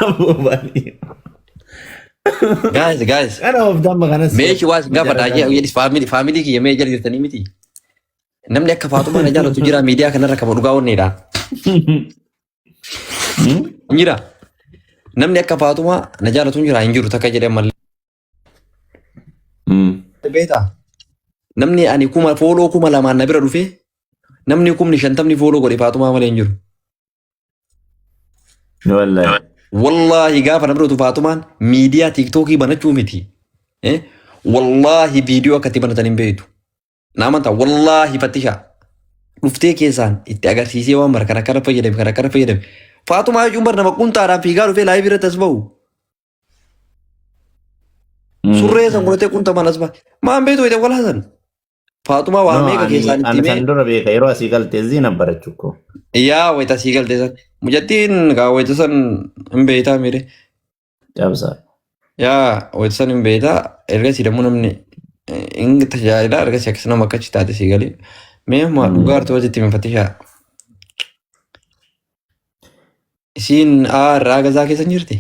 Aboo baay'ee. Guys, guys. Kana of damma kanas. Mee ishii waa isin gaafadha. Jedhis faamilii faamilii kiyya mee jala jirtanii miti. Namni akka Faaxumaa na jaalatu jira miidiyaa kanarra kama dhugaa onneedha. Hin jira. Namni akka Faaxumaa na jaalatu hin jira hin jiru takka jedhee ammallee. Beektaa? Namni ani kuma fooloo 2000 na bira dhufee namni 50,000 fooloo godhe Faaxumaa malee hin jiru. Wallahi. Wallaahi gaafa na bira dhufu Faaxumaan miidiyaa tiiktookii banachuu miti. Eh? Wallaahi viidiyoo akka itti banatan hin beektu. Na amantaa wallaahi fattishaa. Dhuftee keessaan itti agarsiisee waan mara kan akkana fayyadame kan akkana fayyadame. Faaxumaa jechuun bar nama qunxaadhaan fiigaa dhufee laayivii irratti as bahu. Surree san godhatee qunxamaan as baha. Maan beektu wayita wal hasan. Faaxumaa waa No, meeqa ani keessaan itti ani himee san dura beeka yeroo asii galte ziina barachuu koo. Yaa wayita sii galte san. Mucattiin gaa wayita san hin beektaa miire. Cabsa. Yaa wayita san hin beektaa ergasii dammoo namni hin tajaajila ergasii akkas nama akkachi taate sii galee. Mee amma dhugaa artuu wasitti minfatishaa. Isiin A irraa gazaa keessa hin jirti?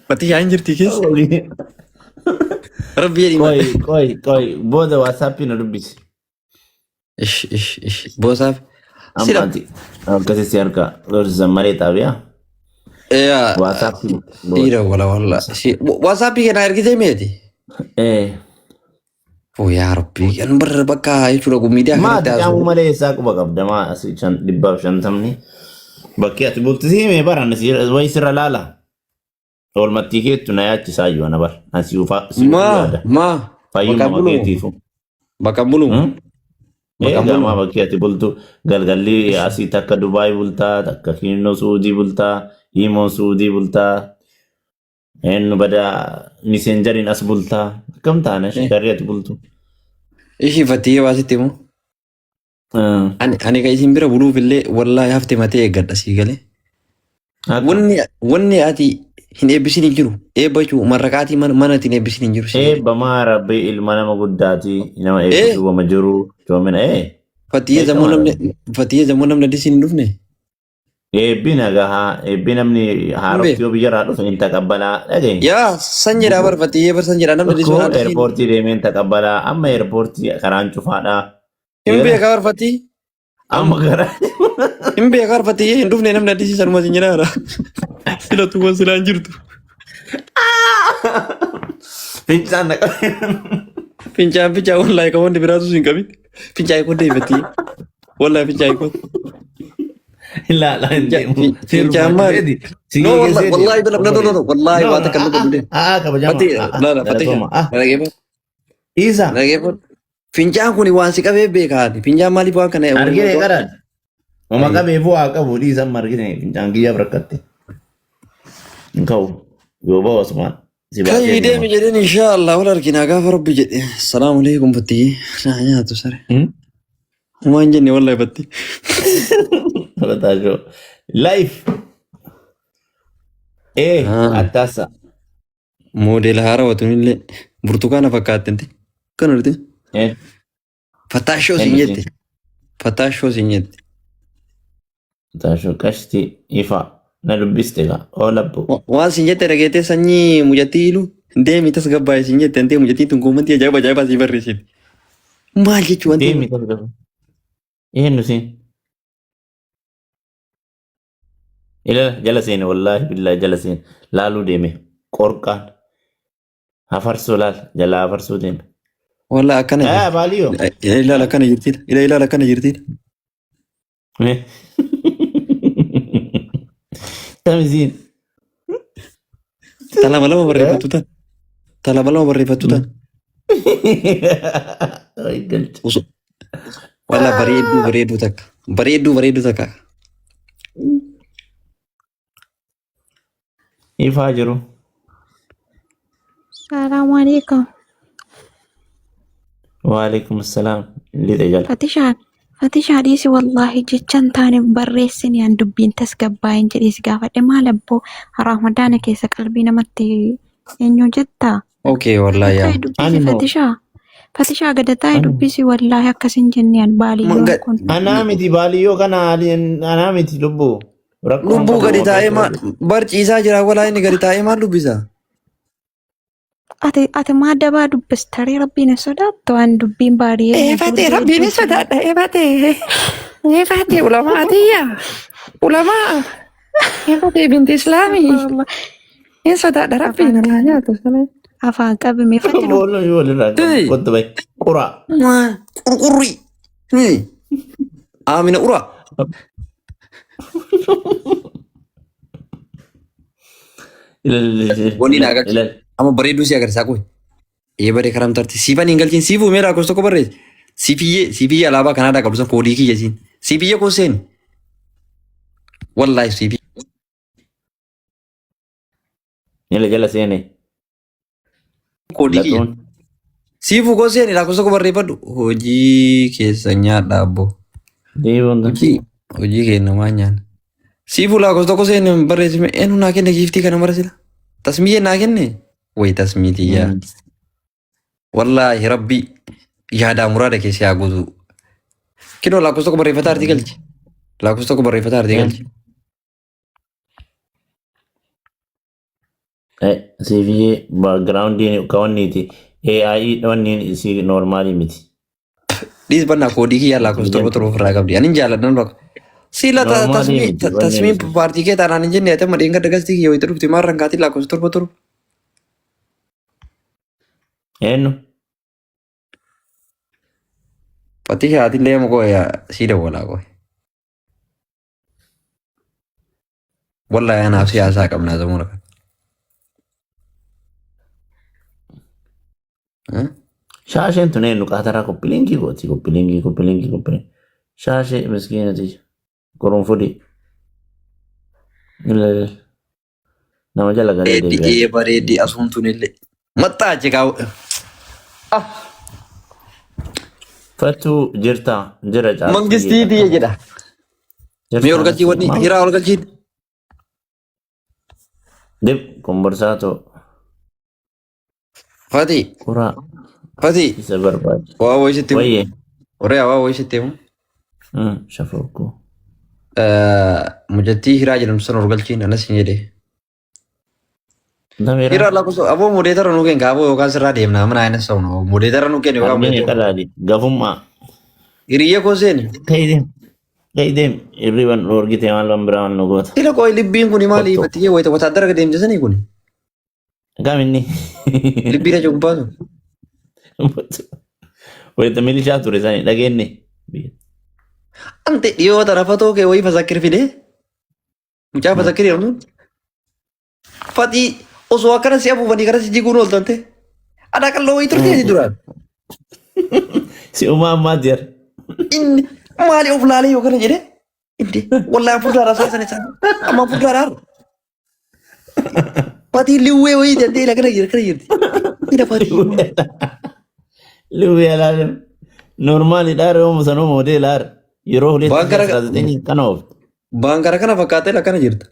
Fatishaa hin jirti keessa? Rabbi jedhii Qoy qoy qoy booda WhatsApp na dubbisi. Ish ish ish boosaaf. Sila Amma ati akkasii si harka lolsisan malee xaabiyaa. yaa WhatsApp booda. dhiira wala wala. WhatsApp kana ergitee meeti? Eh. Oo yaa Rabbi kan barra bakka jechuudha kun miidiyaa Maa kanatti ati qaamuu haasa'u. malee isaa quba qabda maa asii shan dhibbaaf shantamni bakki ati bulti si himee baran si wayi sirra laala. Oolmattii keettu na yaachisaa iyyuu ana bar. An si ufaa si ufuu Maa yaada. maa bakka Fayyummaa bulumu keetiifu. bakka bulumu Hmm? bakka Egaa maa bulumu. bakki ati bultu galgalli asii takka Dubaay bultaa takka Kiinoo Suudii bultaa Imoo Suudii bultaa eenyu badaa miseenjariin as bultaa akkam taana shikarri ati bultu. Ishii fattiyee waasitti himu. Ani kan isin bira buluuf illee wallaahi hafte matee eeggadha sii galee. Akka. Wanni ati hin eebbisin hin jiru. Eebba jechuun marraqaatii mana ati hin eebbisin hin jiru sii galee. Eebba maa rabbi ilma nama guddaati nama Ee eebbisuu wama jiru coomina ee fattiyee zammoo beekamaadha. namni fattiyee zammoo namni addisiin hin dhufne. Eebbi nagahaa eebbi namni Hin haarofti beeku. yoo biyyarraa dhufe hin taqabbalaa dhagaye. Yaa san jedhaa bar fattiyee bar san jedhaa namni addisiin Tokko waan addisiin eerpoortii deemeen taqabbalaa amma eerpoortii karaan cufaadhaa. hin Eegale beekaa bar fattii. amma karaa Hin beekaa bar fattiyee hin dhufne namni addisiin sanuma sin jedhaa. Sila tuwwan silaan jirtu. Fincaan na qabe. Fincaan fincaan wallaahi kan wanti biraatu sin qabin. Fincaan kun deebifattiyee. Wallaahi fincaan kun. Ilaala hin deemu. Fincaan maali? Si No, geggeessee deema. wallahi bila, no, no, no, no, wallahi No, waa takka ah, nu godhu. ah, kabajama. Fati, Ah, ah, la, la, fati, galatooma. Ah, dhageeffadhu, Isa. dhageeffadhu. Fincaan kun waan si qabee beekaati. Fincaan maaliif waan kana Argine qaraan. Mama Ayyo. qabeefuu haa qabu dhiisan margine fincaan kiyyaaf rakkatte. Hin ka'u. Yoo ba'u asumaan. Si baasee Kai deema. deemi jedheen inshaallah wal arginaa gaafa rabbi jedhe. Salaamu alaikum fattii. Naa nyaatu sare. Hmm? Homaa hin jenne wallahi fattii. Falataa Life. Eh, Ah. attaasa. Moodela haarawaa tunillee burtukaana fakkaatti. Kan argite? Eh, Fattaashoo siin eenyu jette. Fattaashoo siin jette. Taashoo qashti ifa na dubbiste gaa. Oo labbu. Waan siin jette dhageettee sanyii mucattii ilu deemi tasgabbaa'e siin jette antee mucattiin tun koomantii ajaa'iba ajaa'ibaa sii barreessite. Maal jechuu wanti Deemi tasgabba. Eenyu siin? Ilala jala seene wallaahi billaahi jala seene. Laaluu deeme. Qorqaan. Hafarsoo laal jalaa hafarsoo deeme. Wallah akkana Eh jirti. baaliyo. Ila ilaala akkana jirti. Ila ilaala akkana jirti. Tamisiin. Ta lama lama barreeffattu tan. Ta lama lama barreeffattu tan. Ay galcha. Osoo wallah bareedduu bareedduu takka. Bareedduu bareedduu takka. Ifaa jiru. Salaamu alaikum. Waalaikum salaam. Lixe jala. Fatishaan. Fatishaa dhiisi, wallaahi jecha hin taane barreessini. An dubbiin tasgabbaa'in jedhee si gaafadhe. Maal abboo, Ramadaana keessa qalbii namatti eenyu jettaa? Okay, wallaahi yaa. Taa'e dubbisi. Ani moo Fatishaa. Fatishaa gada taa'e Ani dubbisi, wallaahi akkas hin jenne an baaliyyoon kun. Anaa miti, baaliyyoo kana anaa miti, lubbuu. Rakkoon Lubbuu qabu gadi taa'ee maqaa maal barciisaa jira, walaa inni gadi taa'ee maal dubbisa? Ati maa dabaa dubbistarii, rabbiin hin sodaattu? An dubbiin baadiyyee Eefatee ijoollee rabbiin hedduu hin jira. sodaadha. Eefatee. Eefatee ulamaa tiyya. Ulamaa. Eefatee binti Islaamii. Astaghfirullah. Hin sodaadha rabbiin Afaan anaa nyaatu. Afaan qabime fati. Booloo yoo walirraa qabu. Hey! Kottu bahi. Quraa. Qurqurri. Amina ura. Wanni naa galchi. Ilal. Amma bareedduu si agarsiisaa qoy. Ee baree karam tarti. Siifan hin galchin, siifuu mee lakkoofsa tokko barreessi. Siifiyyee, siifiyyee alaabaa Kanaadaa qabdu san koodii kiyya siin. Siifiyyee koo seeni. Wallaahi siifiyyee. Jala jala seene. Koodii kiyya. Latuun. Siifuu koo seeni, lakkoofsa tokko barreeffadhu. Hojii keessa nyaadha abbo. Deebiin. Hojii keenya maa nyaanna. Siifuu lakkoofsa tokko seeni barreessi. Eenyu naa kenne giiftii kana mara sila? Tasmiyyee naa kenne? Wayi tasmii tiyyaa. Wallaahi rabbi yaadaa muraada keessa yaa guutu. Kinoo lakkoofsa tokko barreeffataa artii galchi. Lakkoofsa tokko barreeffataa artii galchi. Siifiyyee backgroundiin kawanniiti. AI wanniin isii normaalii miti. Dhiis bannaa, koodii kiyyaa lakkoofsa torba torba ofirraa qabdi. Ani hin jaalladhan bakka. Sila Normaalii tasmii miti wanneen tasmiin isii. paartii kee taanaan hin jenne, ati amma dheengadda gastii kiyya wayita dhufte maal rankaatii lakkoofsa torba torba. Eenyu? Fatii haatillee amma koo sii dawwalaa koo. Wallaahi anaaf siyaasaa qabnaa zamuna kana. Shaasheen tun eenyu qaataraa koppiliinkii gooti, koppiliinkii, koppiliinkii, koppiliinkii. Shaashee miskiinati qorunfudhi. Nama jala galee Bareeddi deebi'aa. ee bareeddi asuun tunillee. Maxxaa achi kaa'u. Fattuu jirta, jira caaltuu. Mangistii tiyya jedha. Mee ol galchii, wanni hiraa ol galchiin. Dib komborsaatoo Fati quraa Fati isa barbaadu. waa wayii sitti himu. Wayyee. Warri waa wayii sitti himu. Shafokkoo. Mucattii hiraa jedhamtu sana ol galchiin anas hin jedhee. Nama Hiraa hiraa. lakkoofsa aboo modeetara nuu kenna aboo, yookaan sirraa deemna mana ayina sa'u modeetara nuu kenna yookaan Harmeen modeetara. qalaali. Gafummaa. Hiriyya koo seeni. Ka'ii deem. Ka'ii deem. Hirriban dhoorgite, maal waan biraa maal nu goota. Sila qoy, libbiin kuni maali? Kottu. Fattiyee wayita wataadara deemsisanii kuni. Kam inni? Libbii raja gubbaa sun. Wayita milishaa ture sani dhageenye. Ante dhiyoo tana fatoo kee wayii fasakkir fidee. Mucaa fasakkir jedhamtuun. Fatii osoo akkana si afuufanii gara si jiguun ooltante. Adaa qalloo wayii turte ati duraan. Si uumaa ammaa jira. Inni maali of laalee yoo kana jedhee. Inde wallaahi furdaadha isaa sana isaa. Amma furdaadha. Fatii liwwee wayii dandee ila kana jira kana jirti. Ila fatii. Liwwee alaalim. Normaali dhaara yoo musanuu moodeela haara. Yeroo hulee Waan gara kana oofte. Baankara kana fakkaatee ila kana jirta.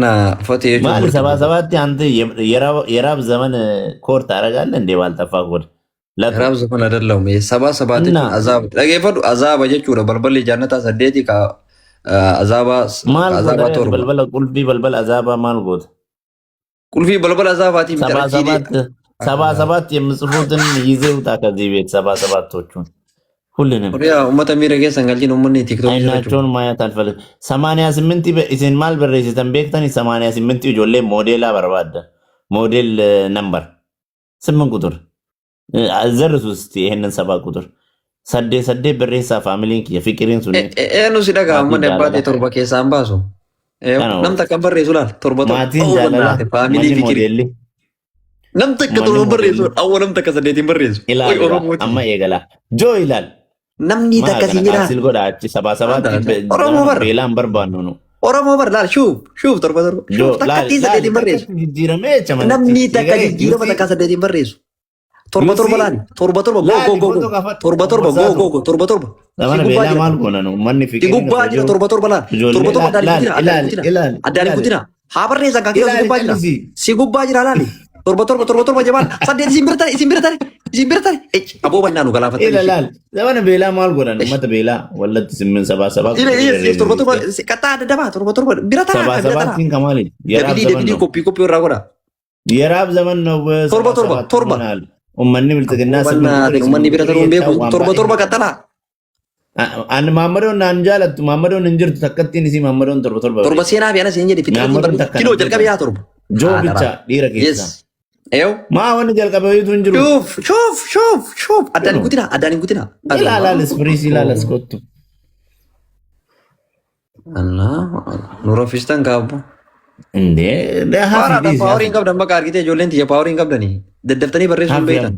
Na fatii jechuun Maali murtii sabaa guddoo. sabaatti አንተ የራብ ዘመን ኮር ታደርጋለህ እንዴ? ባልጠፋ ኮድ ለቱ Raab zaman adallahu sabaa sabaatti እና jechuun azaaba dhageeffadhu, azaaba jechuudha, balballi jannataa saddeeti ka azaabaa maal ka goota azaabaa reeti torba. Balbala qulfii balbala azaabaa maal goota? Qulfii balbala azaabaatii miti ሰባ rachiidee. ሰባት ሰባ ሰባት የምጽፉትን ይዘህ ውጣ ከዚህ ቤት። ሰባ ሰባቶቹን ሁሉንም Horiyaa uummata miira keessan galchiin uummanni tiiktookii irra jiru. አይናቸውን ማየት አልፈልግም። 88 isin maal barreessitan beektani? 88 ijoollee moodeelaa barbaadda, ሞዴል ነምበር ስምንት ቁጥር ዘርሱ እስቲ። ይሄንን ሰባት ቁጥር saddeet saddeet barreessaa. Faamiliin kiyya fiqiriin suni Eenyu si dhagaa maatiin uummanni abbaa jaalala ta'e torba keessaan baasu. kana Namta kan barreessu laal torba torba. maatiin Awwa jaalala naate faamilii manni fikirii. moodeelli Namta akka manni torba barreessu moodeelli awwa namta akka saddeetiin barreessu. Oy ilaal egaa Oromooti. amma eegala joo ilaal Namni maal takka kana siin jedhaa. kaasil godha achi sabaa sabaatti Oromoo nama bara. beelaan barbaannu nu Oromoo bar laal shuuf shuuf torba torba Joo shuuf laali takkattiin laali saddeetiin barreessu. takkatti jijjiiramee jecha manichi. Namni Si takka galee jijjiirama yuusii takka saddeetiin barreessu. Torba torba yuusii laali torba torba go laali go go footoo go kaafadhu torba torba go obbosaatu. go go torba torba si Zamana gubbaa beelaa jira. maal goonan uummanni Si fiqirin gubbaa osoo jira jiru torba torba laal torba ijoollee torba laal addaan hin laali kutina addaan hin ilaali kutina ilaali addaan hin ilaali kutina haa barreessan kan kiyoo si ilaali gubbaa jira callisii. si gubbaa jira laali torba torba torba torba jabaan saddeet isin bira tare isin bira tare isin bira tare ech aboo bannaa nu galaafattanii Ila ishee laal zamana beelaa maal godhan esh uummata beelaa wallatti simmin sabaa sabaa ila qofa yes yes torba torba irra qaxxaa adda dabaa torba torba bira taraa sabaa kan bira taraa sabaattiin kamaali yeraaf dabilii zaman dabilii ነው koppii koppii irraa godha የራብ ዘመን ነው። torba ሰባ torba ሰባት torba ሆናል። Uummanni aboo bilxiginnaa ስምንት bannaa ቁጥር uummanni ስምንት bira ቁጥር taruu hin jechaa beeku waan torba baay'ee torba qaxxalaa Ani maammadoon naan jaalattu maammadoon hin jirtu takkattiin isii maammadoon torba torba torba barreessi. seenaa fi anas hin jedhi fixatiin Maammadoon barreessu takka kinoo nan jalqabe beekan. yaa torba Joo haadara bicha dhiira yes keessaa. eew Maa wanni jalqabe wayiitu hin jiru. Shuf, shuf, shuf, shuf. Addaan hin Jiru. kutina, addaan hin kutina. Ilaala Allahu ispiriis ilaala Akbar. kottu. Allahu Akbar. Nu raffistan kaabbo. Indee hafi Paaraadha dhiisi paawarii hafi. hin qabdan bakka argitee ijoolleen tiyya paawarii hin qabdanii. Daddaftanii barreessuu hin Hafi beektan.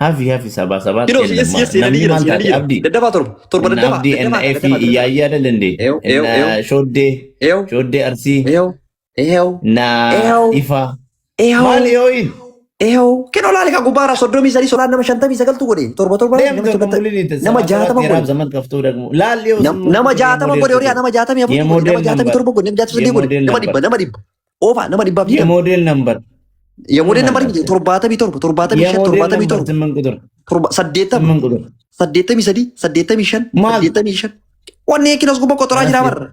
hafi hafi sabaa sabaatti Kinoo yes kennama. yes seenanii Namni jira maal seenanii taate jira. abdii? Daddafaa torba torba Inna daddafaa abdii inna daddafaa efi daddafaa daddafaa. iyyaayyaa dalende. Eew eew Inna eew shooddee eew shooddee arsii. eew eew Na eew ifa. eew Maal yooyin? eew. Kinoo laali kan gubbaarraa 33 solaan nama 59tu godhe torba torba laali Deem nama torban torba buliniite nama sabaa sabaatti 60 የራብ godhe. ዘመን ከፍቶ ደግሞ ላል ይኸው ስምንት Nama ቁጥር 60 የሞዴል godhe horiyaa ቁጥር nama 64 godhe nama የሞዴል ነምበር 67 godhe nama 68 godhe የሞዴል nama ነምበር dhibba nama dhibba oofaa nama dhibbaaf digdama የሞዴል ነምበር የሞዴል ምን ነምበር አላቸው? 77 75 የሞዴል 77 ነምበር ስምንት ቁጥር torba 80 ስምንት ቁጥር 83 85 ማል 85 wanni kinos gubba qotoraa jira barra.